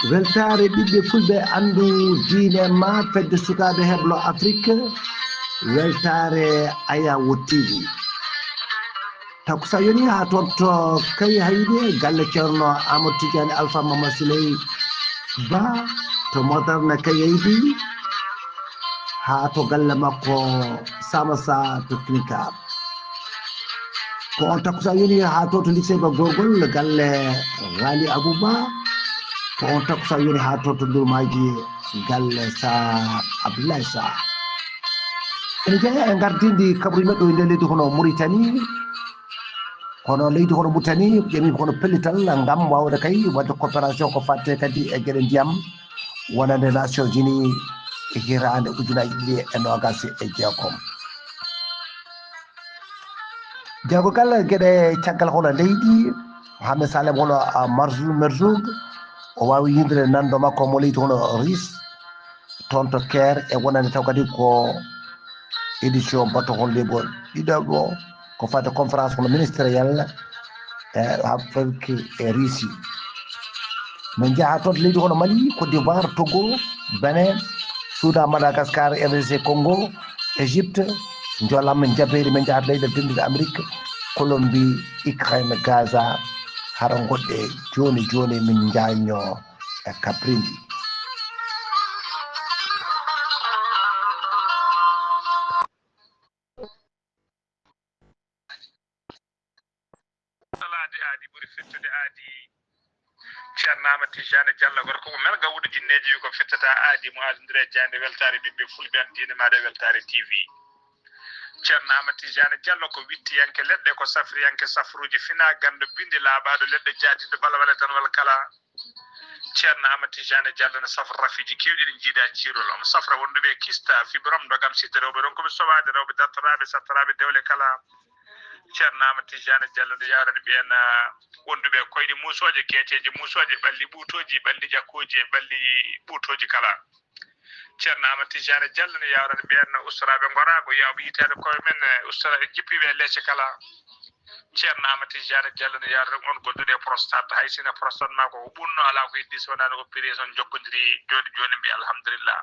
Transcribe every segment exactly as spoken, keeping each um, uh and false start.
Weltaare ɓiɓɓe fulɓe, anndu diine ma, fedde sukaaɓe heblo Afrik, weltaare Ayawo T V. Takkusaan yoni haa toon to Kayhayɗi, galle Ceerno Amadou Tidiane Alpha Mama Souley Ba to Moderne Kayhayɗi, haa to galle makko Samassa to Knicar. Ko on takkusaan yoni haa to, to lycée ba Gorgol, galle Ghali Abouba. Ko on takkusaan yoni haa to, to Ndurmaaji, galle Sa Abdoulaye Sa. Ene jeyaa e ngardiindi kabaruuji maɓɓe e nder leydi hono Mauritanie. Kono leydi hono Mauritanie ƴami hono pellital ngam waawde kay waɗde coopération ko faati kadi e geɗe ndiyam, wonande Nations Unies e hitaande ujunaaji ɗiɗi e noogas e jeegom. Jaggal geɗe caggal hono leydi, Mohamed Salem hono, ah, Marzoug Merzoug, o waawi yiydude nanndo makko mo leydi hono Russie, toon to Caire, e wonande taw kadi ko édition bato hono lebo ɗiɗaɓo, ko faati conférence hono ministériel e Afrik e Russie. Min njaha toon to leydi hono Mali, Côte d'Ivoire, Togo, Benin, Soudan, Madagascar, R D C Congo, Égypte, njoolam min jabeeri, min njaha to leyɗe denduɗe Amérique, Colombie, Ukraine, Gaza, hara ngoɗɗe jooni jooni min njañño e Kabrindi. Salaade aadi ɓuri fettude aadi. Ceerno Amadou Tijani Diallo, gorko mo Melga Wuudu Jinneeji, wi ko fettata aadi mo aadondiri e jaaynde weltaare ɓiɓɓe fulɓe, an diine maaɗa e weltaare T V. Ceerno Amadou Tijani Diallo ko wittiyanke leɗɗe, ko safriyanke safruuji, fina ganndo binndi laaɓaaɗo leɗɗe, jaadiiɗo balwale danwal kala. Ceerno Amadou Tijani Diallo ne safra rafiiji keewɗi ɗi njiidaa ciirol. Omo safra wonduɓe e kista, fibrom, ndogam, sitte rewɓe, ronkuɓe sowaade rewɓe, dartoraaɓe, sattoraaɓe dewle kala. Ceerno Amadou Tijani Diallo ne yaarani ɓeen, ah, wonduɓe e koyɗe muusooje, keeceeje muusooje, ɓalli ɓuutooji, ɓalli ƴakkooji e ɓalli ɓuutooji kala. Ceerno Amadou Tijani Diallo ne yaarani ɓeen ustoraaɓe ngoraago, yaawɓe yitaade koye men, eh, ustora e jippiiɓe e leece kala. Ceerno Amadou Tijani Diallo ne yaarani on gonduɗo e prostate, hay sinno prostate maa ko ko ɓunno, alaa ko heddi so wonaa no opéré, so on njokkondiri jooni jooni, mbiya alhamdulillah.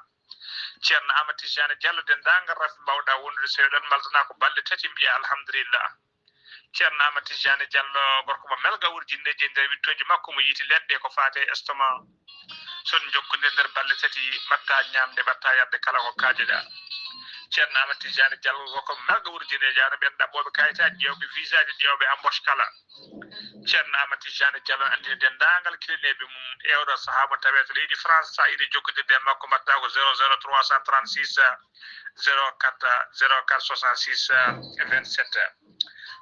Ceerno Amadou Tijani Diallo, denndaangal rafi mbaawɗaa wondude, so eɗon mbaltanaa ko balɗe tati, mbiya alhamdulillah. Ceerno Amadou Tijani Diallo, gorko mo Melga Wuudu Jinneeji, e nder wittooji makko mo yiiti leɗɗe ko faati e estomac. So on njokkondiri nder balɗe tati, mbaɗta ñaamde, mbaɗta yarde kala ko kaajeɗaa. Ceerno Amadou Tijani Diallo, gorko mo Melga Wuudu Jinneeji, yaarani ɓeen ɗaɓɓooɓe kayitaaji, ƴeewɓe visaaji, ƴeewɓe embauche kala. Ceerno Amadou Tijani Diallo anndini denndaangal kilineeɓe mum e oɗo sahaa mo tawee to leydi France, so a yiɗi jokkondirde e makko, mbaɗta ko zéro zéro trois cent trente-six, zéro quatre, zéro quatre soixante-six, vingt-sept.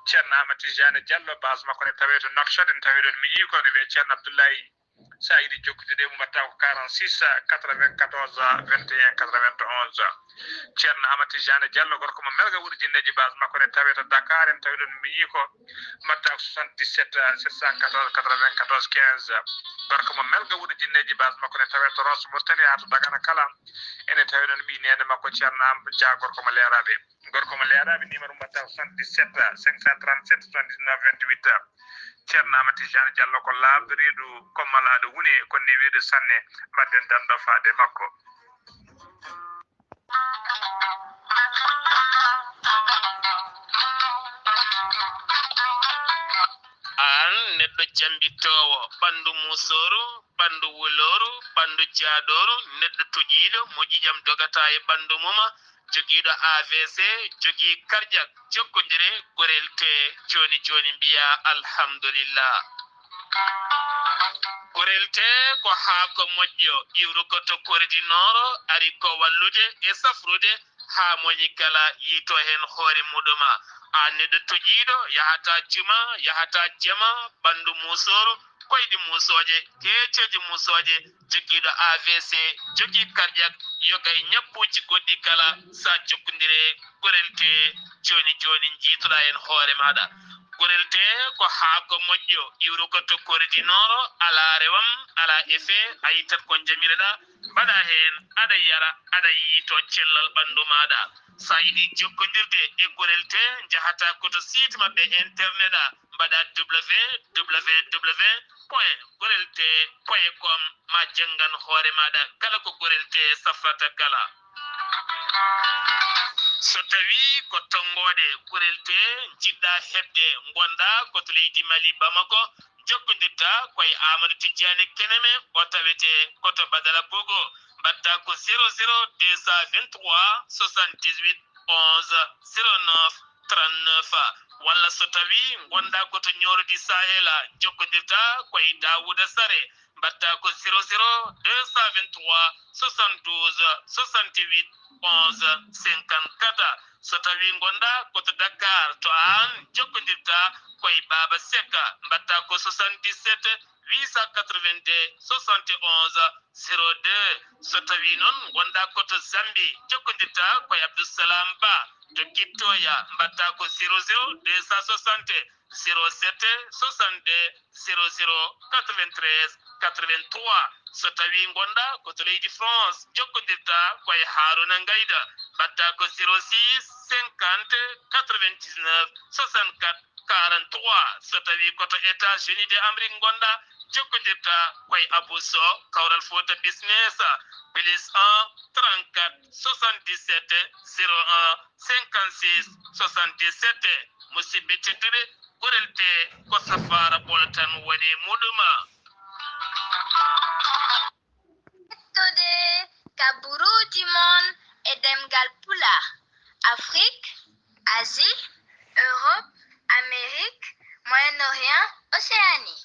Ceerno Amadou Tijani Diallo, base makko ne tawee to Nouakchott, en tawi ɗoon miñi ko no wiyee Ceerno Abdoulaye. So a yiɗi jokkude e mum, mbaɗta ko quarante-six, quatre-vingt-quatorze, vingt et un, quatre-vingt-onze. Ceerno Amadou Tijani Diallo, gorko mo Melga Wuudu Jinneeji, base makko ne tawee to Dakar, en tawi ɗoon miñi ko, mbaɗta ko soixante-dix-sept, sept cent quatorze, quatre-vingt-quatorze, quinze. Gorko mo Melga Wuudu Jinneeji, base makko ne tawee to Rosso Mauritanie haa to Dagana kala. Ene tawi ɗoon ɓii neene makko Ceerno Am Dia, gorko mo Leeraaɓe. Gorko mo Leeraaɓe, numéro mbaɗta ko soixante-dix-sept, cinq cent trente-sept, soixante-dix-neuf, vingt-huit. Ceerno Amadou Tijani Diallo ko laaɓɗo reedu, ko malaaɗo wune, ko newiiɗo sanne. Mbaɗden danndo faade makko. Aan neɗɗo jambittoowo, ɓanndu muusooru, ɓanndu wulooru, ɓanndu jaaɗooru, neɗɗo toƴiiɗo mo ƴiiƴam dogata e ɓanndu mum, jogiiɗo A V C, jogii karjak, jokkondire, gorel tee jooni jooni, mbiyaa alhamdulillah. Gorel tee ko haako moƴƴo, iwruko to Kori du Nord, ari ko wallude e safrude haa moñi kala yiito heen hoore muɗum. Aan neɗɗo toƴiiɗo, yahataa juma, yahataa jama, ɓanndu muusooru, koyɗi muusooje, keeceeje muusooje, jogiiɗo A V C, jogii karjak, yoga e ñabbuuji goɗɗi kala, so a jokkondire gorel tee jooni jooni, njiytoɗaa heen hoore maaɗa. Gorel tee ko haako moƴƴo, iwruko to Kori du Nord, alaa rewam, alaa effet, a yittat ko njamireɗaa, mbaɗaa heen, aɗa yara, aɗa yiytoo cellal ɓanndu maaɗa. So a yiɗi jokkondirde e gorel tee, njahataa ko to site maɓɓe internet, a mbaɗa W W W point gorel te point com, ma janngan hoore maaɗa kala ko gorel te safrata kala. So tawii ko tonngooɗe gorel te njiɗɗa heɓde, ngonɗa ko to leydi Mali, Bamako, jokkondirta ko e Amadou Tidiane Keneme, o tawete ko to Badala Bogo. Mbaɗta ko zéro zéro deux cent vingt-trois soixante-dix-huit onze zéro neuf trente-neuf. Walla so tawii ngonɗa ko to Ñoorodi Sahel, jokkondirta ko e Daouda Sare. Mbaɗta ko zéro zéro deux cent vingt-trois soixante-douze soixante-huit onze cinquante-quatre. So tawii ngonɗa ko to Dakar, to aan jokkondirta ko e Baaba Sek. Mbaɗta ko soixante-dix-sept huit cent quatre-vingt-deux soixante et onze zéro deux. So tawii noon ngonɗa ko to Zambie, jokkondirta ko e Abdou Salam Ba. To Kittoya, mbaɗta ko zéro zéro deux cent soixante zéro sept soixante-deux zéro zéro quatre-vingt-treize quatre-vingt-trois. So tawii ngonɗa ko to leydi France, jokkondirta ko e Haruna Ngayda. Mbaɗta ko zéro six cinquante quatre-vingt-dix-neuf soixante-quatre quarante-trois. So tawii ko to États-Unis de Amérique ngonɗa, jokkondirta ko e Abou Sow, Kawral Fouta Business, plus un trente-quatre soixante-dix-sept zéro un cinquante-six soixante-dix-sept. Musidɓe tedduɓe, gorel te ko safaara ɓolo tan woni muɗum. Hettude kabaruuji mon e ɗemngal Pulaar, Afrik, Asie, Europe, Amérique, Moyen-Orient, Océanie.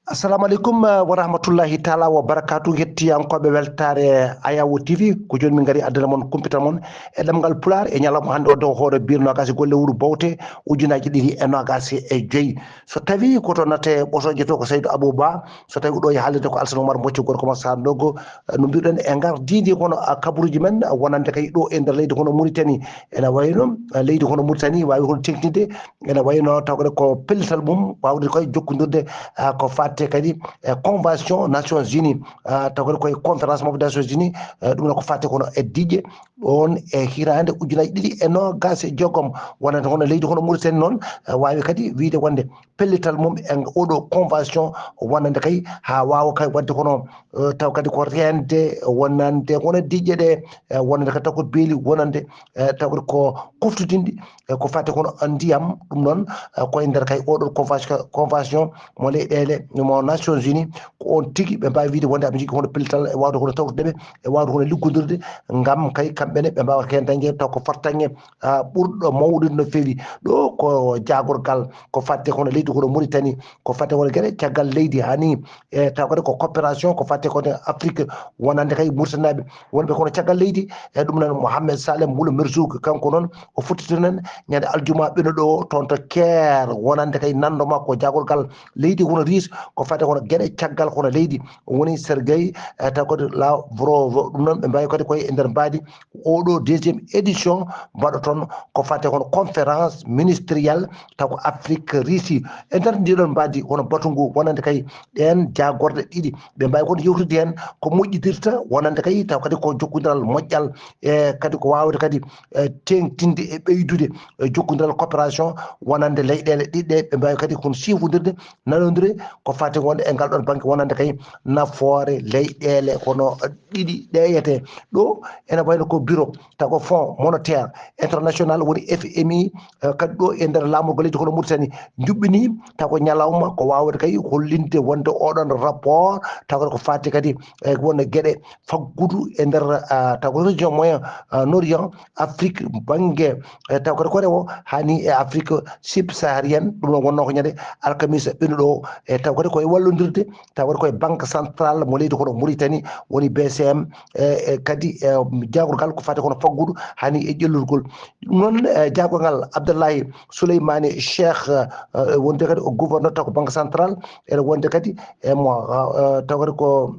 Assalamu aleykum, eh, wa rahmatullahi taala wa barakatuh. Hettiyankooɓe weltaare Ayawo T V, ko jooni min ngari addana mon kumpital mon e ɗemngal Pulaar e ñalawma hannde o, dow hoore biir noogaas e golle wuro Bowte, ujunaaji ɗiɗi e noogaas e joy. So tawii ko to nate ɓosooje to, ko Saydou Abou Ba, so tawii ko ɗo e haalirde ko Alsan Oumar Mbocco, gorko mo Sarr Ndogo, eh, no mbiɗen e ngardiindi kono, ah, kabaruuji men, ah, wonande kay ɗo e nder leydi kono Mauritanie. Ene wayno, ah, leydi kono Mauritanie waawi kono teŋtinde, ene wayno tawde ko pellital mum waawde koye jokkondirde, ah, ko fatte kadi e convention Nations Unies, ah, tawde koye conférence maɓɓe Nations Unies, eh, ɗum noon ko fatte kono e diƴƴe ɗoon e hitaande ujunaaji ɗiɗi e noogaas e jeegom. Wonande kono leydi kono Mauritanie noon, eh, waawi kadi wiyde wonde pellital mum e oɗo convention wonande kay haa waawa kay waɗde kono, eh, taw kadi ko reende wonande kono diƴƴe ɗe, eh, wonande kadi taw ko beeli wonande, eh, taw kadi ko koftodinɗi, eh, ko fatte kono ndiyam. Ɗum noon, eh, ko e nder kay oɗo convention, convention mo leyɗeele mo Nations Unies, ko on tigi ɓe mbaawi wiyde wonde aɓe njogii kono pellital e waawde kono tawtude ɓe, e waawde kono liggodirde, ngam kay kamɓe ne ɓe mbaawa heen dañde taw ko fartaŋŋe, ah, ɓurɗo mawnude no feewi. Ɗo ko jaagorgal ko fatte kono leydi kono Mauritanie, ko fatte kono geɗe caggal leydi hani, e taw kadi ko coopération ko fatte kono Afrique wonande kay Mauritanie wonɓe kono caggal leydi. E ɗum noon Mohamed Salem Wula Merzoug, kanko noon o fottitono en ñande aljuma ɓennuɗo o toon to Caire, wonande kay nanndo makko jaagorgal leydi kono Russie, ko fatte kono geɗe caggal kono leydi woni Sergei, e taw kadi Lavrov. Ɗum noon ɓe mbaawi kadi koye e nder mbaadi oɗo deuxième édition mbaɗo toon ko fatte kono conférence ministérielle taw ko Afrique Russie. E nder ndiɗon mbaadi kono batu ngu wonande kay ɗeen jaagorɗe ɗiɗi ɓe mbaawi kono yewtude heen ko moƴƴidirta wonande kay taw kadi ko jokkondiral moƴƴal e kadi ko waawde kadi, e, teeŋtinde e ɓeydude, e, jokkondiral coopération wonande leyɗeele ɗiɗi ɗe ɓe mbaawi kadi kono sifondirde nanondire ko fatte wonde e ngal ɗon bannge wonande kay nafoore leyɗeele kono ɗiɗi ɗe yiyetee. Ɗo ene wayno ko bureau taw ko Fonds Monétaire International woni F M I, eh, kadi ɗo e nder laamorgo leydi kono Mauritanie njuɓɓini taw ko ñalawma ko waawde kay hollinde wonde oɗon rapport taw kadi ko fatte kadi, eh, won geɗe faggudu e nder, ah, taw ko région Moyen, ah, Orient, Afrique, bannge, eh, taw kadi ko rewo hani e Afrique subsaharienne. Ɗum noon wonnoo ko ñande alkamisa ɓennuɗo o, e taw kadi koye wallondirde taw kadi koye Banque Centrale mo leydi kono Mauritanie woni B C M, e, e kadi, e, jaagorgal ko fatte kono faggudu hani e ƴellurgol. Ɗum noon, e, jaagorgal Abdoulaye Souleymane Cheikh, e, wonde kadi o gouverneur taw ko Banque Centrale, ene wonde kadi e mo, e, taw kadi ko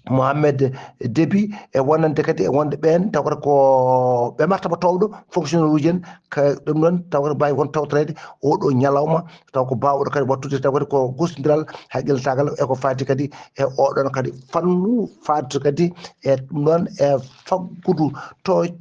Mohamed Debi, e wonande kadi e wonde ɓeen taw kadi ko ɓe martaba towɗo fonctionnaire uji en. Ka ɗum ɗon taw kadi mbaawi won tawtoreede oɗo ñalawma, taw ko baawɗo kadi wattude taw kadi ko gostondiral haqqillantaagal e ko faati kadi e oɗon kadi fannu faati kadi e ɗum ɗon e faggudu to, eh,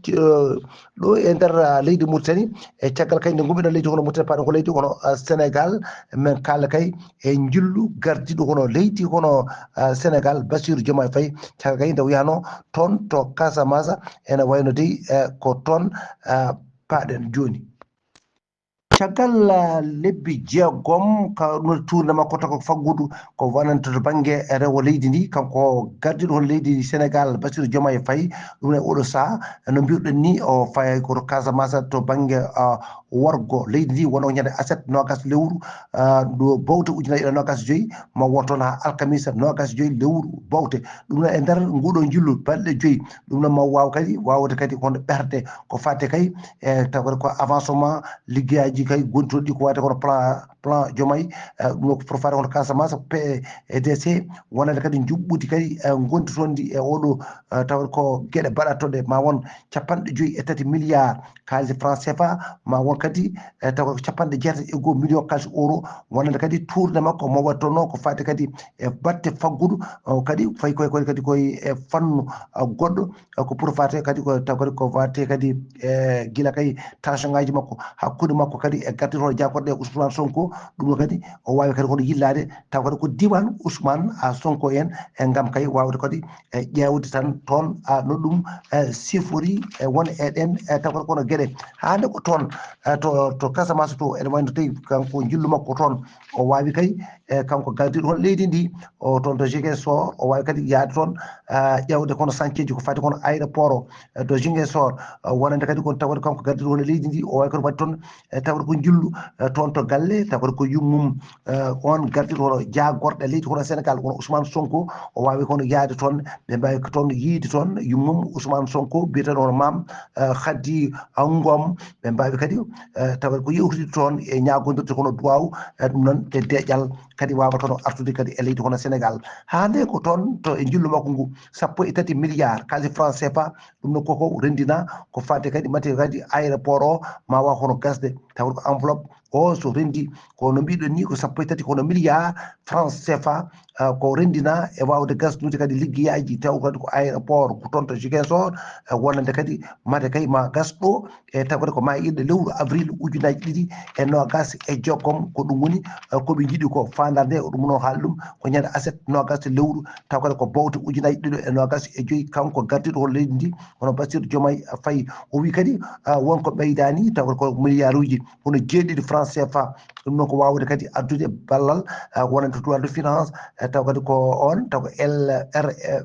ɗo e nder, ah, leydi Mauritanie. E caggal kay nde ngummiɗen leydi hono Mauritanie, paɗen ko leydi hono, ah, Sénégal, men kaala kay e njillu gardiiɗo hono leydi hono, ah, Sénégal, Bassirou Diomaye Faye. Caggal kay nde o yahno toon to Casamance, ene wayno dey, eh, ko toon, ah, paɗen jooni. Caggal, ah, lebbi jeegom, ka ɗum tournée makko taw ko faggudu ko wonande to bannge rewo leydi ndi, kanko gardiiɗo hono leydi Sénégal, Bassirou Diomaye Faye, ɗum e oɗo saha, no mbiruɗen ni, o fayi ko to Casamance to bannge, ah, worgo leydi ndi, wonno ñande aset noogas lewru, ah, ɗo bowte ujunaaji ɗiɗi e noogas e joyi, ma won toon haa alkamisa noogas e joyi lewru bowte. Ɗum noon e nder nguɗo njillu balɗe joyi, ɗum noon ma waaw kadi, waawde kadi kono ɓerde ko fate kay, e taw kadi ko avancement liggeyaaji kay gontuɗi ko wate kono plan, plan Diomaye, eh, ɗum ko pour fate kono Casamance, P D C, wonande kadi njuɓɓudi kadi, eh, gonti toon ndi e oɗo, eh, taw ko geɗe baɗatoɗe ma won capanɗe joyi e tati milliard kaalis franc C F A, ma won kadi, eh, taw ko capanɗe jeetati e go'o million kaalis euro, wonande kadi tournée makko mo waɗi toon o ko fate kadi e batte faggudu, o kadi fayi koye, koye kadi koye e fannu, ah, goɗɗo, ah, ko pour fate kadi ko taw kadi ko fate kadi e gila kay tension ngaji makko, hakkunde makko kadi e gardiiɗo hono jagorɗe Ousmane Sonko, ɗum ɗo kadi o waawi kadi kono yillaade taw kadi ko diiwaan Ousmane, ah, Sonko en, e ngam kay waawde kadi e ƴeewde tan toon, ah, no ɗum, eh, sifori, e won e ɗen, e taw kadi kono geɗe. Haa nde ko toon, eh, to, to Casamance to, ene wayno tawi kanko njillu makko toon o waawi kay, e kanko gardiiɗo hono leydi ndi, o toon to Ziguinchor, o waawi kadi yahde toon, ah, ƴeewde kono sanctionji ko fati kono aéroport o, eh, to Ziguinchor, eh, wonande kadi kono tawde kanko gardiiɗo hono leydi ndi, o waawi kadi waɗde toon, eh, tawde ko njillu, eh, toon to galle, tawde ko yummum, eh, on gardiiɗo hono jagorɗe leydi hono Sénégal, kono Ousmane Sonko, o waawi kono yahde toon, ɓe mbaawi ko toon yiyde toon yummum Ousmane Sonko, biyeteeɗo hono Mame, eh, Khady Ngom, ɓe mbaawi kadi, eh, tawde ko yewtide toon e ñaagondirde kono duwaaw, eh, ɗum noon e deeƴal kadi waawata no artude kadi e leydi hono Sénégal. Haa nde ko toon to e njillu makko ngu, sappo e tati milliard kaalis franc C F A, ɗum noon koko renndina ko fate kadi mate kadi aéroport o ma waaw hono gasde, tawde ko enveloppe o so renndi ko no mbiɗon ni ko sappo e tati kono milliard franc C F A, ah, ko renndina e waawde gasnude kadi liggeyaaji taw kadi ko aéroport ko toon to Ziguinchor, eh, wonande kadi mate kay ma gas ɗo, e taw kadi ko ma iɗe lewru avril ujunaaji ɗiɗi e noogas e jeegom, ko ɗum woni, eh, ko ɓe njiɗi ko faandarde, o ɗum noon haali ɗum ko ñande aset noogas lewru, taw kadi ko bowte ujunaaji ɗiɗo e noogas e joyi, kanko gardiiɗo hono leydi ndi, hono Bassirou Diomaye Faye. O wi kadi, ah, won ko ɓeydaani, taw kadi ko milliarduuji hono jeeɗiɗi franc C F A, ɗum noon ko waawde kadi addude ballal, ah, wonande to loi de finance, eh, taw kadi ko on, taw ko L R, eh,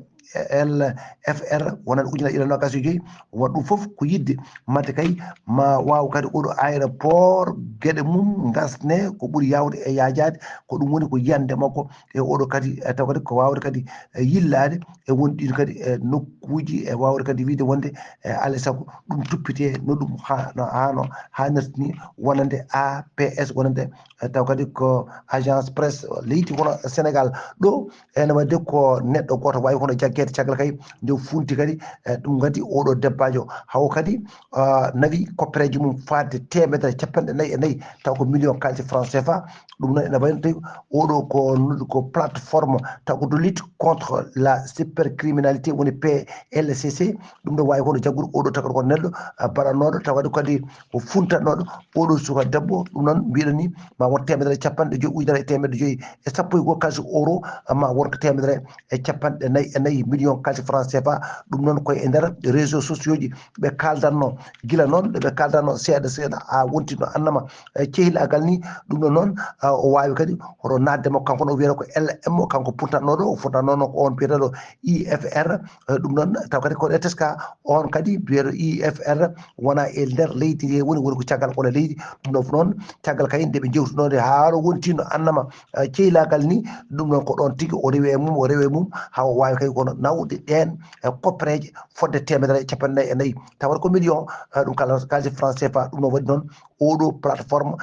L F R, wonande ujunaaji ɗiɗi e noogas e joyi, won ɗum fof ko yiɗde mate kay ma waaw kadi oɗo aéroport geɗe mum ngasne ko ɓuri yaawde e yaajaade, ko ɗum woni ko yiyannde makko e oɗo kadi, eh, taw kadi ko waawde kadi, eh, yillaade e won ɗin kadi, eh, nokkuuji e waawde kadi wiyde wonde, eh, alaa e sago ɗum toppitee no ɗum ha-, no, ha no haanirta ni wonande A P S, wonande, eh, taw kadi ko agence presse leydi hono Sénégal. Ɗo ene waɗde ko neɗɗo gooto waawi hono jaggeede caggal kay nde funti kadi, eh, ɗum kadi oɗo debbaajo hawo kadi, ah, nawi koppereeji mum fadde teemedere capanɗe nayi e nayi, taw ko million kaalis franc C F A. Ɗum noon ene wayno tawi oɗo ko, ko plateforme taw ko de lutte contre la cybercriminalité, woni P L C C. Ɗum ɗo waawi kono jaggude oɗo taw ko neɗɗo, ah, baɗannooɗo taw kadi kadi ko funtatnooɗo oɗo suka debbo. Ɗum noon mbiɗen ni ma won teemedere capanɗe joyi, ujunere e teemedde joyi e sappo e go'o kaalis euro, ah, ma won ko teemedere e capanɗe nayi e nayi million kaalis franc C F A. Ɗum noon koye e nder réseaux sociaux ji ɓe kaaldanno gila noon, ɗo ɓe kaaldanno seeɗa seeɗa, haa wonti no annama, eh, cehilaagal ni. Ɗum ɗo noon, ah, o waawi kadi hoto naatde makko, kanko no wiyata ko L M O, kanko puntatnooɗo, o fotatnoono ko on biyeteeɗo I F R, eh, ɗum noon taw kadi ko E T S K, on kadi biyeteeɗo I F R wona e nder leydi ndi woni, woni ko caggal oɗo leydi. Ɗum ɗo noon caggal kay nde ɓe jewtunoode haa ɗo wonti no annama, eh, cehilaagal ni, ɗum ɗon ko ɗon tigi o rewi e mum, o rewi e mum, haa o waawi kay kono nawde ɗeen e koppereeje fodde teemedere e capanɗe nayi e nayi, tawa ko million. Ɗum kala kalise France C F A. Ɗum no waɗi noon oɗo plateforme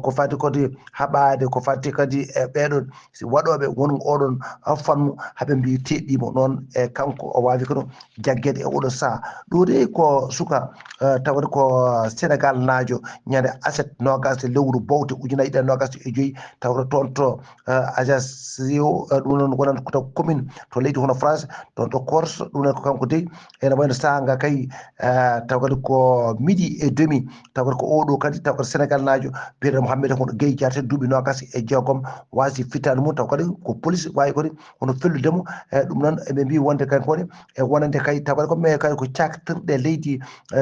ko fati kadi haɓaade, ko fati kadi e ɓeeɗon si waɗooɓe won oɗon fannu haɓe mbi teɗɗimo noon. E kanko o waawi kono jaggeede e oɗo saha. Ɗo de ko suka tawata ko Sénégal naajo, ñande aset nogas e lewru bowte ujunaaji ɗiɗi nogas e joyi, tawata toon to Ajaccio. Ɗum noon wonata ko taw commune to leydi hono France, toon to Corse. Ɗum noon ko kanko dey ene wayno saha nga kay taw kadi ko midi e demi, taw kadi ko oɗo kadi taw kadi Sénégal naajo biyeteɗo Mohamed hono Gueye Diaté, duuɓi nogas e jeegom, wasi fittaandu mum, taw kadi ko police wawi kadi hono felludemo. E ɗum noon eɓe mbi wonde kanko ne e wonande kay taw kadi ko mais kadi ko caktirɗe leydi,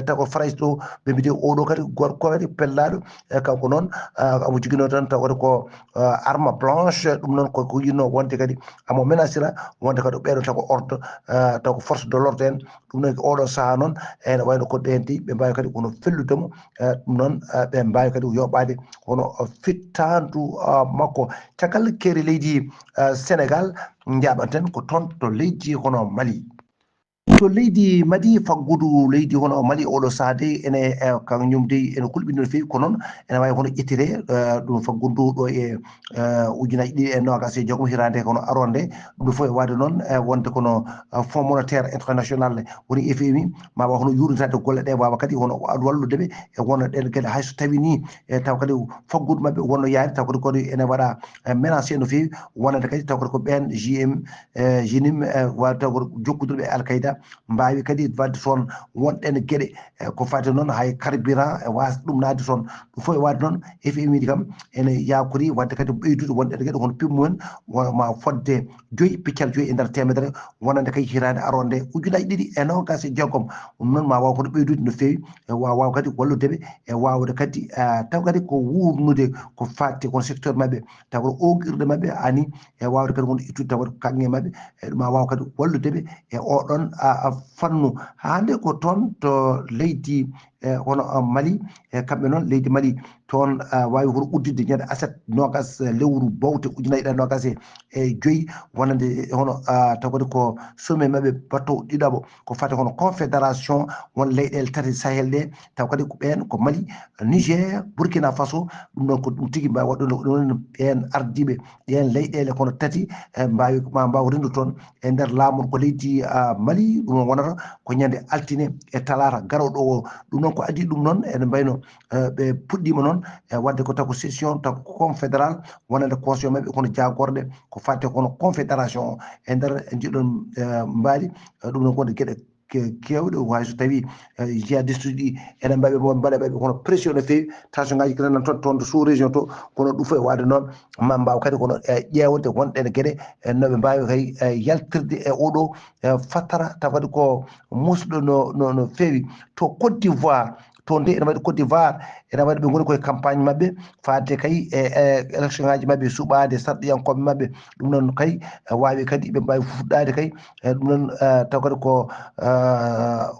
taw ko France ɗo ɓe mbi de oɗo kadi gorko kadi pellaɗo. E kanko noon omo jogino tan taw kadi ko arme blanche. Ɗum noon ko ko yinno wonde kadi amo menacira wonde kadi ɓeɗo taw ko ordre, taw ko force de l'ordre en. Ɗum noon ko oɗo saha noon ene wayno ko ɗen di ɓe mbawi kadi kono felludemo. Ɗum noon ɓe mbawi kadi yoɓade kono fittandu makko. Caggal keeri leydi Sénégal, njaɓanten ko toon to leydi hono Mali. To leydi Mali, faggudu leydi hono Mali oɗo saha dey ene kañum dey ene kulɓini no feewi, ko noon ene wawi kono ƴettire ɗum faggudu ɗo e ujunaaji ɗiɗi e nogas e jeegom hirande kono aronde. Ɗum fof e wade noon wonde kono Fonds Monétaire International woni F M I ma wawa hono yurnitade golle ɗe, wawa kadi hono walludeɓe e wona ɗen gueɗe, hayso tawi ni e taw kadi faggudu mabɓe wonno yaari taw kadi kadi ene waɗa menacé no feewi, wonande kadi taw kadi ko ɓen J M, J N I M, wawi taw kadi jokkodirɓe e Al Qaïda mbawi kadi wadde toon wonɗen gueɗe. E ko fati noon hay carburant e wasa ɗum naade toon. Ɗum fof e wade noon F M I kam ene yakori wadde kadi ɓeydude wonɗen gueɗe kono pimmu en ma fodde joyi piccal joyi e nder temedere wonande kadi hirande aronde ujunaaji ɗiɗi e nogas e jeegom. Ɗum noon ma waw kadi ɓeydude no feewi e wawa kadi walludeɓe e wawde kadi taw kadi ko wurnude ko fati kono secteur mabɓe taw kadi oqirde mabɓe ani e wawde kadi won ittude taw kadi ko kanŋe mabɓe e ɗum ma waw kadi walludeɓe e oɗon fannu. Hande ko toon to leydi e hono Mali e kamɓe noon leydi Mali toon wawi hoto udditde ñande aset nogas lewru bowte ujunaaji ɗiɗi nogas e joyi wonande hono taw kadi ko sommet mabɓe bateau ɗiɗaɓo ko fati hono confédération won leyɗele tati Sahel ɗe taw kadi ko ɓen ko Mali, Niger, Burkina Faso. Ɗum ɗon ko ɗum tigi mbawi waɗɗo ɗum ɓen ardiɓe ɗen leyɗele kono tati e mbawi ma mbaw rendu toon e nder laamu ko leydi Mali. Ɗum wonata ko ñande altine e talata garoɗo o. Ɗum noon ko adi ɗum noon ene mbayno ɓe puɗɗima noon e wadde ko taw ko session taw ko confédéral wonande conseil mabɓe kono jagorɗe ko fate kono confédération o e nder ndiɗon mbaali. Ɗum noon ko wonde gueɗe kewɗe wawi so tawi jihadiste uji ɗi ene mbaɓe mo mbaɗa ɓeɓe kono pression no fewi tension ngaji kene nan toon toon to sous région to. Kono ɗum fof e wade noon ma mbaw kadi kono e ƴewde wonɗen gueɗe e noɓe mbawi kay e yaltirde e oɗo e fattara taw kadi ko musɗo no no no fewi to Côte d'Ivoire. To nde ene waɗi Côte d'Ivoire ene waɗi ɓe goni koye campagne mabɓe fade kay e e élection ngaji mabɓe suɓade sarɗiyankoɓe mabɓe. Ɗum noon kay wawi kadi ɓe mbawi fuɗɗade kay e ɗum noon taw kadi ko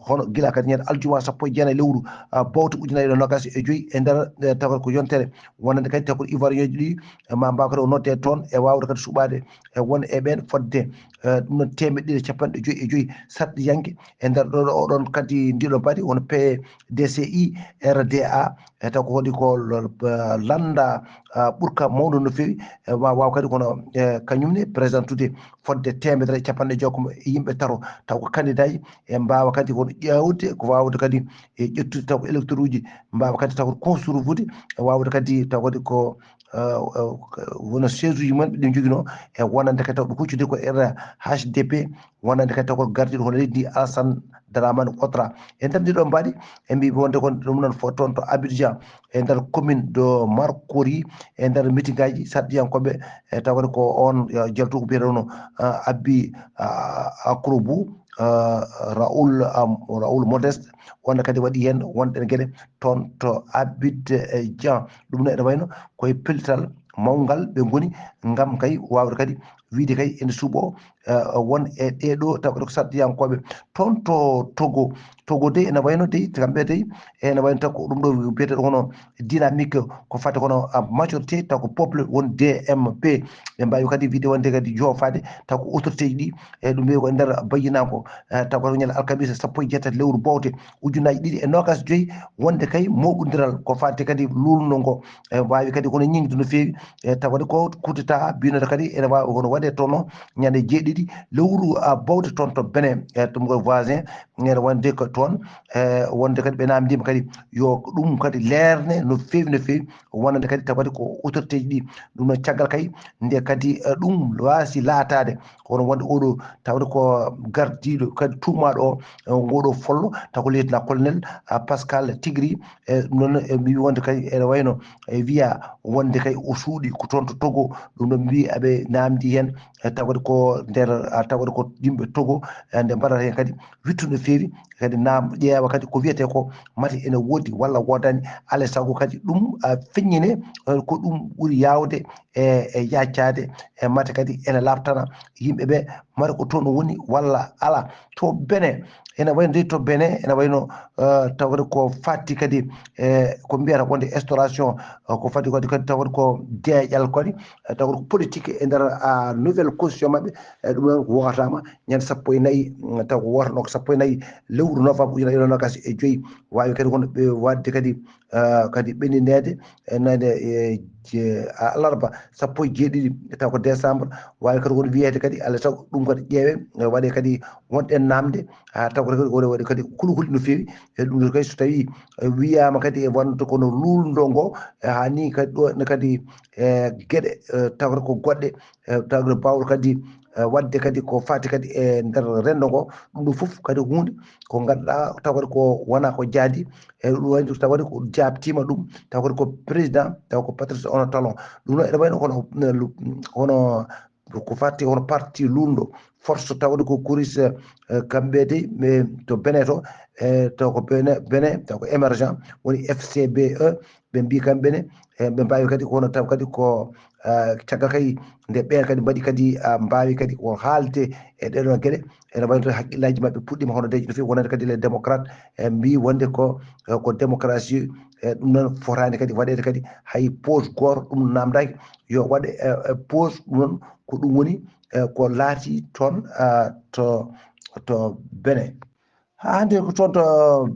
hono gila kadi ñande aljuma sappo e jeenayi lewru bowte ujunnaji ɗo nogas e joyi e nder taw kadi ko yontere wonande kadi taw kadi ivoirien ji ɗi ma mbaw kadi o nodde toon e wawde kadi suɓade e won e ɓen fodde ɗum noon temeɗɗe ɗiɗi capanɗe joyi e joyi sarɗiyanke e nder ɗo oɗon kadi ndiɗo mbaɗi won P D C I R D A e taw ko woni ko landa ɓurka mawɗo no fewi e ma waw kadi kono kañum ne présentude fodde temedere e capanɗe jeegom e yimɓe tato taw ko candidat ji e mbawa kadi kono ƴewde ko wawde kadi e ƴettude taw ko électeur uji mbawa kadi taw ko construire e wawde kadi taw kadi ko wona siège uji mumen ɓe ɗum jogino e wonande kadi taw ɓe kuccude ko R H D P wonande kadi taw ko gardiɗo hono leydi ndi Alassane Dramane Ouattara. E nder ndi ɗon mbaɗi e mbi wonde kon ɗum noon fof toon to Abidjan e nder commune de Marcory e nder meeting ngaji sarɗiyankoɓe e taw kadi ko on jaltu ko mbiyata no Abi Akrobu Raoul Raoul Modeste wonde kadi waɗi hen wonɗen gueɗe toon to Abidjan. Ɗum no ene wayno koye pellital mawngal ɓe goni ngam kay wawde kadi wiide kay ene suuɓoo won e ɗee ɗoo taw ko sarɗiyankooɓe toon to Togo. Togo dey ene wayno dey kamɓe dey ene wayno taw ko ɗum ɗo biyeteeɗo hono dynamique ko fati kono majorité taw ko peuple won D M P. Ɓe mbaawi kadi wiide wonde kadi joofaade taw ko autorité ji ɗi e ɗum wiye ko e nder bayyinaango taw ko ñande alkamisa sappo e jeetati lewru bowte ujunaaji ɗiɗi e noogas joyi wonde kay mooɓondiral ko fati kadi luulndo ngo e waawi kadi kono ñiŋde no feewi e taw kadi ko kudeta binode kadi ene waawi kono waɗe toon o ñande jeeɗiɗi lewru bowte toon to Benin e ɗum ko voisin ene wonde ko toon e wonde kadi ɓe namdima kadi yo ɗum kadi leerne no feewi no feewi wonande kadi taw kadi ko autorité ji ɗi ɗum noon caggal kay nde kadi ɗum waasi laataade kono wonde oɗo tawde ko gardiiɗo kadi tuumaaɗo o ngoɗo follo taw ko lieutenant colonel Pascal Tigri e ɗum noon e mbi wonde kay ene wayno e wiya wonde kay o suuɗi ko toon to Togo ɗum ɗo mbi aɓe namdi heen e tawde ko nder tawde ko yimɓe Togo e nde mbaɗata heen kadi wittu no feewi kadi nam ƴeewa kadi ko wiyetee ko mate ene woodi walla woodani alaa sago kadi ɗum feññine ko ɗum ɓuri yaawde e e yaccaade e mate kadi ene laaɓtana yimɓe ɓe mate ko toon woni walla alaa to Benin ene wayno dey to Benin ene wayno tawde ko fatti kadi e ko mbiyata wonde instauration ko fatti kadi kadi tawde ko deeƴal kadi tawde ko politique e nder nouvelle constitution maɓɓe e ɗum noon wowatama ñande sappo e nayi taw ko wowatano ko sappo e nayi lewru novembre ujunaaji ɗiɗi e noogas e joyi waawi kadi kono ɓe waɗde kadi kadi ɓenninede e nande e alarba sappo e jeeɗiɗi taw ko décembre waawi kadi kono wiyede kadi alaa sago ɗum kadi ƴeewe waɗe kadi wonɗen namde ha taw ko kadi waɗe kadi kulhuli no feewi e ɗum ɗo kadi so tawi wiyama kadi e wonde kono luulndo ngo e ha ni kadi ɗo ne kadi e gueɗe tawata ko goɗɗe tawde bawɗo kadi wadde kadi ko fati kadi e nder rendo ngo ɗum ɗo fof kadi hunde ko ganduɗa tawata ko wona ko jaadi e ɗum wayde tawata ko jabtima ɗum tawata ko président taw ko Patrice Ono Talon ɗum ɗo ene wayno kono kono ko fati hono parti luulndo force tawde ko kuris kamɓe de to Benin to e taw ko Benin Benin taw ko émergent woni F C B E ɓe mbi kamɓe ne e ɓe mbawi kadi ko hono taw kadi ko caggal kadi nde ɓen kadi mbaɗi kadi mbawi kadi ko haalde e ɗeɗon gueɗe ene wayno haqqillaji mabɓe puɗɗima hono deeƴi no fewi wonande kadi les démocrates e mbi wonde ko ko démocratie e ɗum noon fotani kadi waɗede kadi hay pose goto ɗum namdaki yo waɗe pose ɗum noon ko ɗum woni ko laati toon to to Benin ha hande ko toon to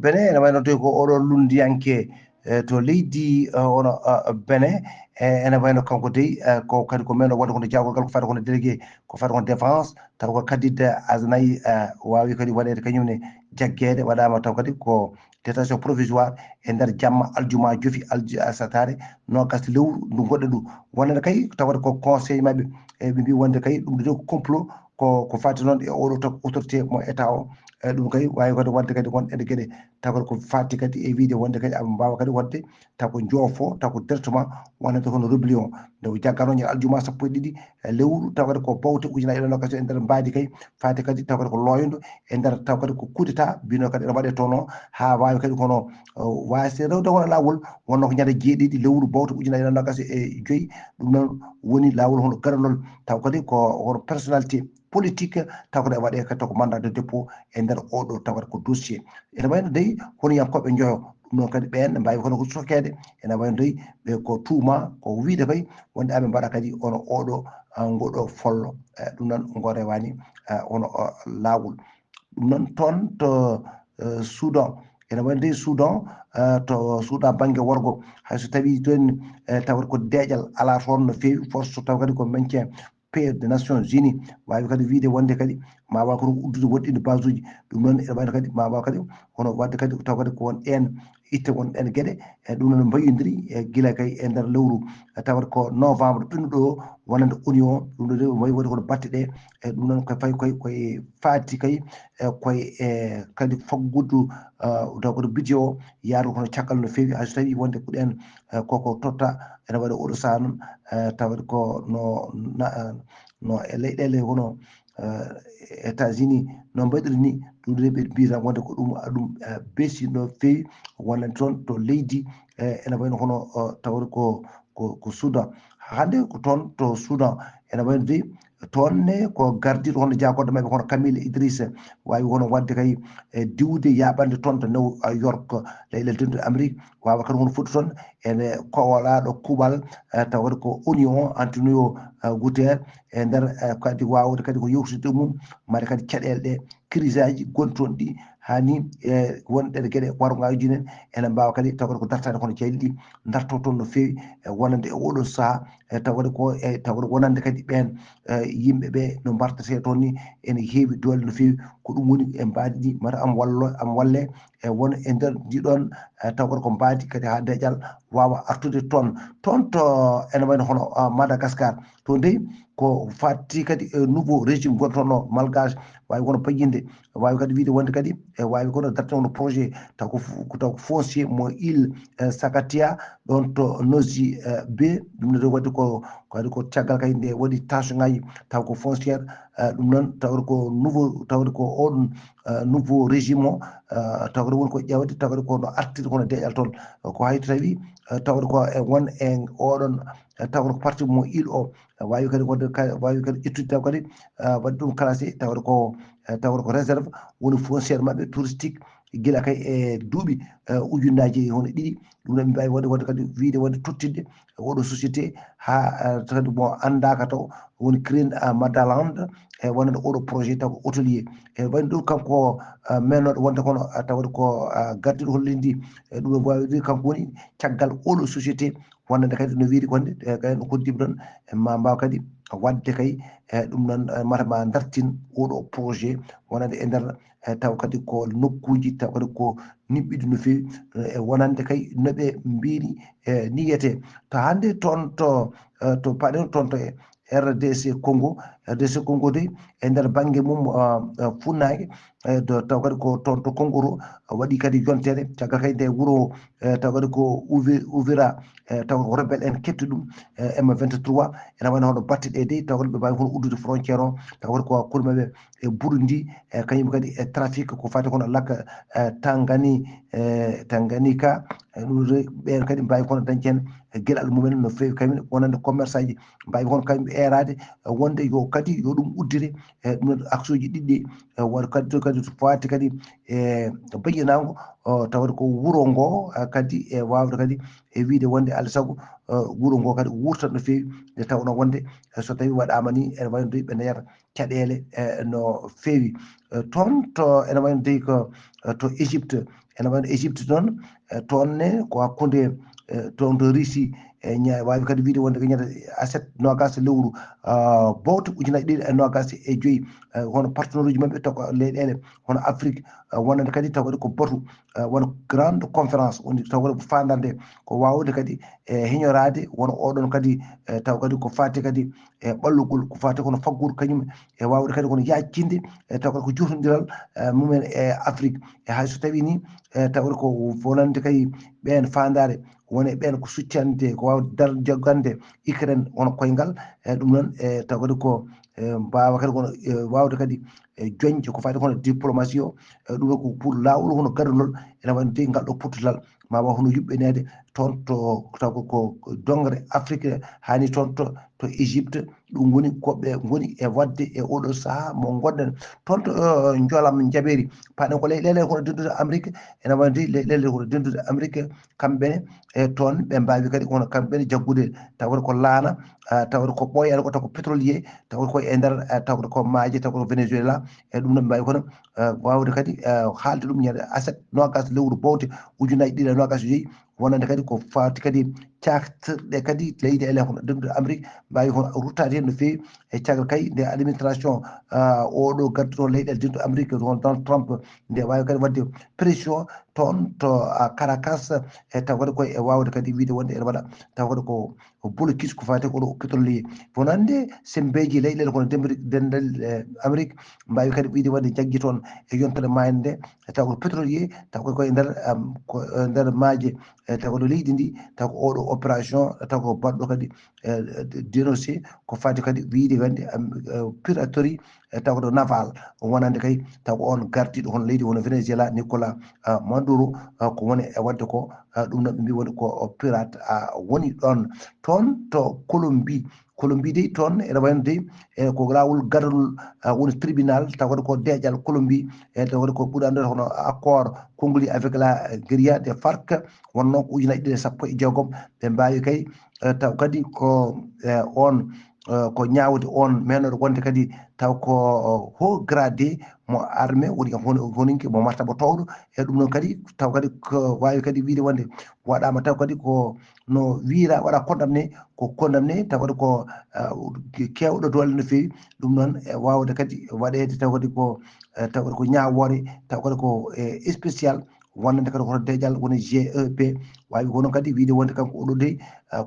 Benin ene wayno tawi ko oɗo lundiyanke e to leydi e, hono e, Benin e, ene wayno kanko dey e, ko kadi ko men o waɗi kono jawgal ngal ko fati kono délégué ko fati kono défense taw ko kadidde asanayi e, wawi kadi waɗede kañum ne jaggede waɗama taw kadi ko détention provisoire e nder jamma aljuma jofi alji asatare nogas lewru ndu goɗɗo ndu wonande kay tawata ko conseil mabɓe e ɓe mbi wonde kay ɗum ɗo ko complot ko ko fati noon e oɗo taw autorité mo état o e ɗum kay wawi kadi wonde kadi won ene gueɗe taw kadi ko fati kadi e wiide wonde kadi aɓe mbawa kadi wonde taw ko joofo taw ko directement wonande kono rébellion nde o jaggano ñande aljuma sappo e ɗiɗi e lewru taw kadi ko bawte ujunaaji ɗiɗi e noogas e nder mbaadi kay fati kadi taw kadi ko looyndo e nder taw kadi ko coup d'état mbino kadi ene waɗe toon o ha wawi kadi kono wasi rewde wona lawol wonno ko ñande jeeɗiɗi lewru bawte ujunaaji ɗiɗi e noogas e joyi ɗum noon woni lawol hono garalol taw kadi ko hono personnalité politique taw kadi e waɗe kadi taw ko mandat de dépôt e nder oɗo taw kadi ko dossier ene wayno dey hono yankoɓe joyo ɗum noon kadi ɓen ne mbawi kono ko sokede ene wayno dey ɓe ko tuuma ko wiide kay wonde aɓe mbaɗa kadi ono oɗo ngoɗo follo e ɗum noon ngo rewani e, hono e, lawol ɗum noon toon to e, Soudan ene wayno dey Soudan e, to Soudan banggue worgo hayso tawi toon e, tawata ko deeƴal ala toon no feewi force so taw kadi ko maintien paix des nations unies wawi kadi wiide wonde kadi ma waw kadi uddude woɗɗinde basuji ɗum noon ene wayno kadi ma waw kadi hono wadde kadi taw kadi ko won ɗen itte won ɗen gueɗe e ɗum noon mbayodiri e guila kay e nder lewru e tawata ko novembre ɓennuɗo o wonande oni o ɗum ɗo de wawi waɗi kono batte ɗe e ɗum noon ko fayi koye koye faati kay e koye e kadi faggudu taw koto budget o yaadu kono caggal no feewi hayso tawi wonde ko ɗen e koko totta ene waɗa oɗo saha noon e tawata ko no no e leyɗele hono États-Unis no mbaɗiri ni ɗum ɗo ɓe mbi tan wonde ko ɗum ɗum beesi no feewi wonande toon to leydi ene wayno hono tawde ko ko ko Soudan hande ko toon to Soudan ene wayno de Toon ne ko gardiiɗo hono jaagoɗɗo maɓɓe hono Camille Idrissa, waawi hono waɗde kay e diwde yaaɓande toon to New York, leyɗe dentuɗe Amérique, waawa kadi hono foti toon ene kowalaaɗo kuuɓal, eh, tawde ko Union Antonio, eh, Guterres, e nder, eh, kadi waawde kadi ko yewtidde mum, mbaɗa kadi caɗeele ɗe, crise aji gonɗi toon ɗi, haa ni, eh, won ɗe geɗe warngaaji nen, ene mbaawa kadi tawde ko dartaade kono caɗeele ɗi darto toon no feewi, eh, wonande e oɗo sahaa, eh, tawde ko, eh, tawde wonande kadi ɓeen, eh, yimɓe ɓe no mbartetee toon ni ene heewi doole no feewi. Ko ɗum woni e mbaadi ɗi mata am wallo, am walle, e won e nder ndi ɗoon, eh, tawde ko mbaadi kadi haa deeƴal waawa artude toon. Toon to ene wayno hono, ah, Madagascar. To dey ko fatti kadi e nouveau régime gonɗo toon o malgache, waawi kono payinde, waawi kadi wiide wonde kadi e waawi kono dartinde hono projet taw ko fu-, ko taw ko foncier mo île, eh, Sakatia, ɗoon to Nosy, eh, Be. Ɗum ne waɗi ko, ko waɗi ko caggal kadi nde waɗi tensionŋaaji taw ko foncière, eh, ɗum noon tawde ko nouveau, tawde ko oɗon, eh, nouveau régime o, eh, tawde woni ko ƴeewde, tawde ko no artiri kono deeƴal toon. Ko hay so tawi, eh, tawde ko e won e oɗon, eh, tawde ko parti mo île o, eh, waawi kadi wonde ka-, waawi kadi ƴettude taw kadi, eh, waɗi ɗum classé tawde ko, eh, tawde ko réserve woni foncière maɓɓe touristique gila kay e duuɓi, eh, ujunnaaji hono ɗiɗi. Ɗum noon ɓe mbaawi wonde, wonde kadi wiide wonde tottidde oɗo société haa, eh, kadi mo anndaaka taw woni Green, eh, Madaland, e wonande oɗo projet taw ko hôtelier. E wayno ɗum kanko, eh, mennooɗo wonde kono, eh, tawde ko, eh, gardiiɗo hollindi, e ɗum waawi wiide kanko woni caggal oɗo société wonande kadi no wiide wonde, eh, kay no koddiiɓe ɗon, eh, ma mbaaw kadi waɗde kay, eh, ɗum noon, eh, mata ma dartin oɗo projet wonande e nder, eh, taw kadi ko nokkuuji taw kadi ko niɓɓiɗi no feewi, eh, e wonande kay no ɓe mbiyri, eh, ni yiyetee. To hannde toon to, eh, to paɗen toon to e R D C Congo, R D C Congo de e nder bannge mum, ah, ah, funnaange, eh, do, taw kadi ko toon to Congo to, ah, waɗi kadi yontere, caggal kadi nde wuro, eh, taw kadi ko Uvi-, Uvira, eh, taw ko rebelle en ketti ɗum, eh, M vingt-trois, ene wayno hono batte ɗe de, taw kadi ɓe mbaawi hono uddude frontière o, taw kadi ko hakkunde maɓɓe e Burundi, e kañum kadi e trafic ko fati kono lakka, eh, Tangani, eh, Tanganyika, eh, ɗum re-, ɓeen kadi mbaawi kono dañde heen e geɗal mumen no feewi, kañum wonande commerçant ji, mbaawi kono kañum eeraade, eh, wonde yo kadi yo ɗum uddite, eh, ɗum aksuuji ɗiɗɗi, eh, waɗa kadi to kadi to faati kadi e bayyinaango, o, tawde ko wuro ngo, eh, kadi e waawde kadi e wiide wonde alaa sago, eh, wuro ngo kadi wuurta no feewi, nde tawnoo wonde, eh, so tawii waɗaama ni, ene wayno de ɓe ndañata caɗeele, eh, no feewi. Eh, toon to ene wayno de ko, eh, to Égypte, ene wayno Égypte noon, eh, toon ne ko hakkunde, eh, toon to Russie, eh, ña-, waawi kadi wiide wonde ko ñande aset noogaas lewru, ah, bowte ujunaaji ɗiɗi e noogaas e joyi, eh, hono partenaire uji maɓɓe to ko leyɗeele hono Afrique, eh, wonande kadi taw kadi ko batu, eh, wona grande conférence woni taw kadi ko faandande ko waawde kadi e heñoraade wona oɗon kadi, eh, taw kadi ko faati kadi e ɓallugol, ko faati kono faggudu kañum e waawde kadi kono yaajtinde, e taw kadi ko jotondiral, eh, mumen e Afrique. E hay so tawii ni, e taw kadi ko wonande kadi ɓeen faandaare, woni e ɓeen ko succande, ko waawde dar-, joggande Ukraine wona koyngal, e ɗum noon, e taw kadi ko, e mbaawa kadi kono, e waawde kadi, e joñde ko faati kono diplomatie o, e ɗum ko pour laawol hono gardunol, ene waɗi de ngal ɗo pottugal, ma waaw hono yuɓɓineede toon to, taw ko, ko dongre Afrique, haa ni toon to, to Égypte, ɗum woni ko ɓe ngoni e waɗde e oɗo sahaa mo ngonɗen. Toon to, eh, Njolam Njaɓeeri, paɗen ko leyɗeele hono dentude Amérique, ene waɗi de leyɗeele hono dentude Amérique, kamɓe ne, e toon ɓe mbaawi kadi kono kamɓe ne jaggude, tawde ko laana, ah, tawde ko ɓooyaani ko taw ko pétrolier, tawde ko e nder, ah, tawde ko maaje, tawde ko Venezuela, e ɗum noon mbaawi kono, ah, waawde kadi, ah, haalde ɗum ñande aset noogaas lewru bowte ujunaaji ɗiɗi e noogaas e joyi, wonande kadi ko faati kadi caktirɗe kadi leyɗeele hono dentude Amérique mbaawi kono ruttaade heen no feewi e caggal kay nde administration, ah, oɗo garduɗo leyɗeele dentude Amérique, hono Donald Trump, nde waawi kadi waɗde pression toon to, ah, Caracas, e taw kadi koye e waawde kadi wiide wonde ene waɗa taw kadi ko blocus ko faati koɗo pétrolier. Wonande sembeeji leyɗeele kono demri-, dental, eh, Amérique mbaawi kadi wiide wonde jaggi toon e yontere maayde nde, e taw ko pétrolier, taw ko koye nder, am, ko, eh, nder maaje, e taw ko leydi ndi, taw ko oɗo opération, taw ko baɗɗo kadi, eh, dénoncé ko faati kadi wiide wonde, am, eh, piraterie, e taw ko naval wonande kay taw ko on gardiɗo hono leydi hono Venezuela Nicolas Maduro ko woni e wadde ko ɗum noon ɓe mbi woni ko pirate woni ɗon toon to Colombie. Colombie dey toon ene wayno dey e ko laawol gadol woni tribunal taw kadi ko deeƴal Colombie e taw kadi ko ɓuri anndude hono accord congolais avec la guérilla de FARC wonno ko ujunaaji ɗiɗi e sappo e jeegom ɓe mbaawi kay taw kadi ko on ko ñaawde on menoɗo wonde kadi taw ko haut gradé mo armée woni honinke mo martaba towɗo e ɗum noon kadi taw kadi ko waawi kadi wiide wonde waɗaama taw kadi ko no wiira waɗa condamné ko condamné taw kadi ko kewɗo doole no feewi ɗum noon e waawde kadi waɗeede taw kadi ko taw kadi ko ñaawoore taw kadi ko spécial wonnande kadi hoto deeƴal woni G E P waawi kono kadi wiide wonde kanko oɗo dey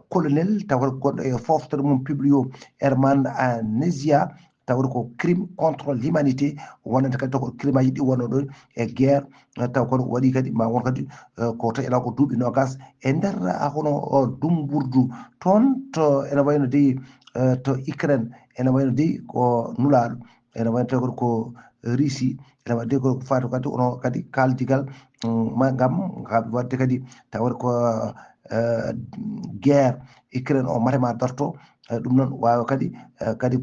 colonel taw kadi gonɗo e foftere mum publio Herman Nesia tawde ko crime contre l'humanité wonnande kadi taw ko crime aji ɗi wonno ɗo e guerre taw kono waɗi kadi ma won kadi ko taƴata ko duuɓi nogas e nder hono dumburdu toon to ene wayno dey to Ukraine ene wayno dey ko nulaaɗo ene wayno taw kadi ko Russie ene waɗi ko faati kadi ono kadi kaldigal ngam waɗde kadi tawata ko guerre Ukraine o matema darto ɗum noon wawa kadi kadi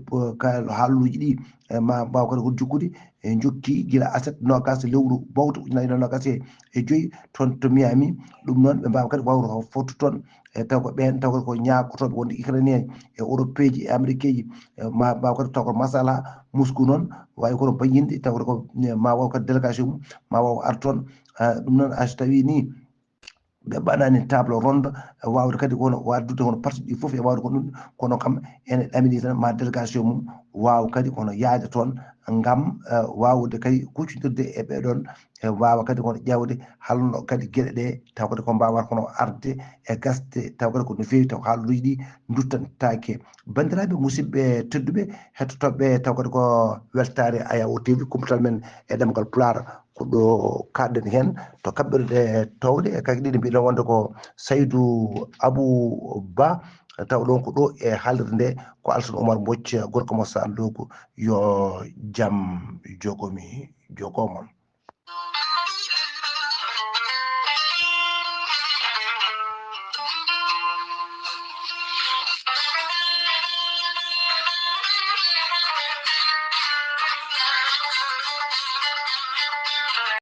haaluuji ɗi ma mbawa kadi ko jokkude e jokki gila aset nogas lewru bawto ujunaaji nogas e joyi toon to Miami ɗum noon ɓe mbawa kadi wawro fottu toon e taw ko ɓen taw ko ñaagotoɓe wonde Ukrainien e Europeeji e Amerikeeji ma mbawa kadi taw ko masala Moscou noon wawi kono bañinde taw ko ma waw kadi délégation mum ma waw ar toon ɗum noon so tawi ni ɓe mbaɗani table ronde wawde kadi kono waddude kono parti ɗi foof e wawde ko ɗum kono kam ene ɗamini tan ma délégation mum wawa kadi kono yaade toon ngam wawde kadi kuccodirde e ɓeɗon e wawa kadi kono ƴewde halno kadi gueɗe ɗe taw kadi ko mbawata kono arde e gasde taw kadi ko no fewi taw haaluuji ɗi duttantaake bandiraɓe musidɓe tedduɓe hettotoɓe taw kadi ko weltare Ayawo T V kumputal men e ɗemgal Pulaar ko ɗo kaɗɗen hen to kaɓɓirɗe towɗe e kadi ɗiɗi mbiɗen wonde ko Saydou Abou Ba taw ɗon ko ɗo e haalirde nde ko Alsan Oumar Mbodj gorko mo Sandoku yo jam jogomi jogomon